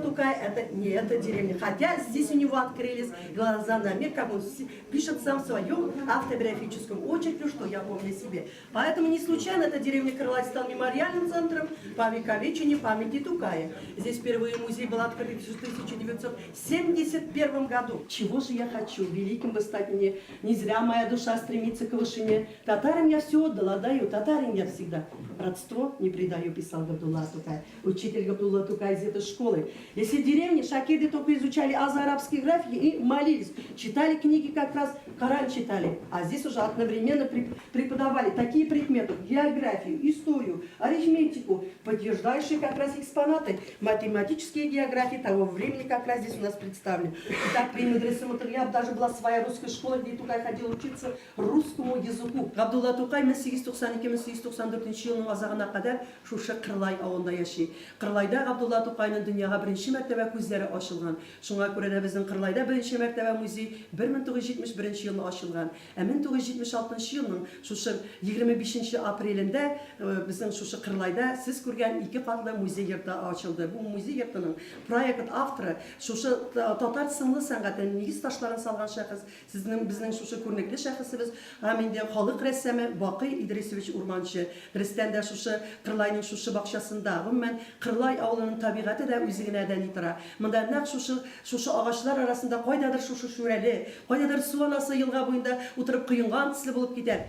Тукая это не эта деревня. Хотя здесь у него открылись глаза на мир, как он пишет сам в своем автобиографическом очерке, что я помню себе. Поэтому не случайно эта деревня Крылай стала мемориальным центром по увековечению памяти Тукая. Здесь впервые музей был открыт в 1971 году. Чего же я хочу? Великим бы стать мне. Не зря моя душа стремится к вышине. Татарам я все отдала, даю, татарин я всегда. Родство не предаю, писал Габдулла Тукай. Учитель Габдулла Тукай из этой школы. Если в деревне шакирды только изучали азы арабские графики и молились, читали книги как раз, Коран читали. А здесь уже одновременно преподавали такие предметы, географию, историю, арифметику, подтверждающие как раз экспонаты математические географии того времени как раз здесь у нас представлены. Итак, при медресе Мутальяб даже была своя русская школа, где Тукай ходил учиться русскому языку. Габдулла Тукай 1892-1894 елның азагына кадәр шушы Кырлай авылында яши. Кырлайда Габдулла Тукайның дөньяга беренче мәртәбә күзләре ачылган. Шуңа күрә дә безнең Кырлайда беренче мәртәбә музей 1971 елны ачылган. Ә 1976 елның шушы 25 нче апрелендә безнең шушы Кырлайда сез күргән ике катлы музей йорты ачылды. Бу музей йортының проект авторы, шушы татар сынлы сәнгатенең нигез ташларын салган шәхес, Сезнең, безнең шушы күренекле шәхесебез һәм инде халык рәссамы Бакый Идрисович Урманче. Дөрестән дә, шушы Кырлайның шушы бакчасында, гомумән, Кырлай авылының табигате дә үзе генә дә ни тора. Монда нәкъ шушы, шушы агачлар арасында кайдадыр шушы Шүрәле, кайдадыр Су анасы елга буенда утырып коенган төсле булып китә.